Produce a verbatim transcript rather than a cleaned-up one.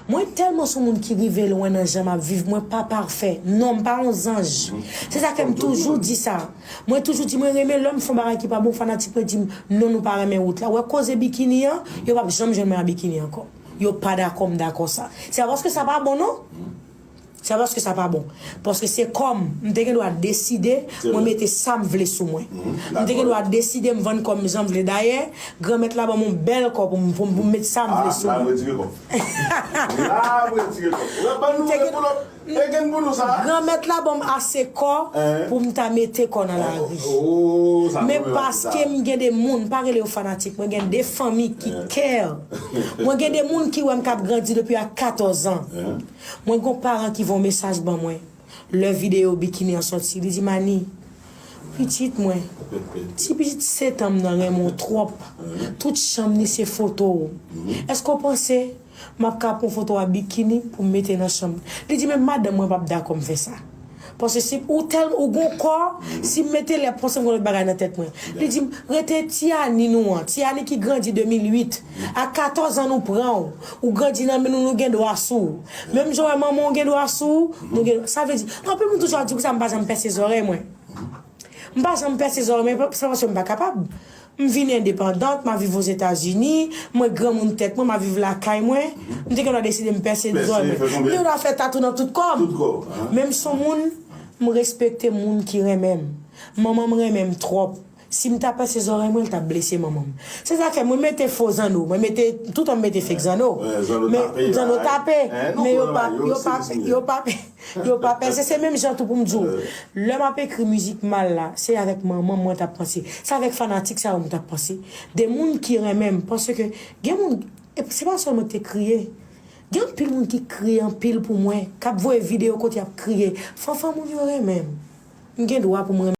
Mwen tèlman se yon moun ki rive lwen nan jan m ap viv, mwen pa pafè. Non, m pa yon zanj. Se sa fè m toujou di sa. Mwen toujou di, mwen renmen lè m fè yon bagay ki pa bon, fanatik mwen di m, non, nou pa renmen wout la. Wè koze bikini an, yo p ap janm jwenn mwen a bikini ankò. Yo pa dakò, m dakò sa. Se pa paske sa pa bon, non. Se pa paske sa pa bon. Paske se kò m, m te gen dwa deside, mwen mete sa m vle sou mwen. M te gen dwa deside, m vann kò m jan m vle. Dayè, Granmèt la ban m yon bèl kò pou m, pou m, pou m met sa m vle sou mwen. La, m retire kò. Ban nou envelop. E gen pou nou sa. Granmèt la ban m ase kò pou m ta mete kò nan lari. Men paske m gen de moun, pa rele yo fanatik, mwen gen de fanmi ki care. Mwen gen de moun ki wè m k ap grandi depi a katòz an. Mwen gen yon paran ki voye yon mesaj ban mwen. Lè videyo bikini an sòti, li di, Mani, pitit mwen, ti pitit sèt an m nan renmen w twòp. Tout chanm li se foto w. Èske w panse m ap ka pran foto a bikini pou m mete nan chanm? Li di, men madanm mwen p ap dakò m fè sa. Paske si ou tèl, ou gon kò, si m mete l, y ap panse m gon lòt bagay nan tèt mwen. Li di m, rete ti Ani nou an, ti Ani ki grandi de mil uit. A katòz an nou pran w. Ou grandi nan men nou, nou gen dwa sou ou. Menm jan w wè manman w gen dwa sou ou, nou gen, sa vle di, anpil moun toujou ap di pou sa m pa janm pèse zòrèy mwen. M pa janm pèse zòrèy mwen, se paske m pa kapab. M vin endepandant, m ap viv Ozetazini, mwen granmoun tèt mwen, m ap viv lakay mwen. M te gen dwa deside m pèse zòrèy mwen. M te gen dwa fè tatou nan tout kò m. Men m se yon moun, m respekte moun ki renmen m. Manman m renmen m twòp. Si m ta pèse zòrèy mwen, l t ap blese manman m. Se sa k fè mwen mete fo zanno, mwen mete, toutan m mete fake zanno. Men zanno tape, men yo pa, yo pa, yo pa, yo pa pèse. Se menm jan tou pou m di w. Lè m ap ekri mizik mal la, se avèk manman m mwen t ap panse. Se avèk fanatik sa yo m t ap panse. De moun ki renmen m, paske gen moun, e se pa sèlman te kriye. Gen anpil moun ki kriye anpil pou mwen, k ap voye videyo kote y ap kriye. Fanfan moun yo renmen m. M gen dwa pou m renmen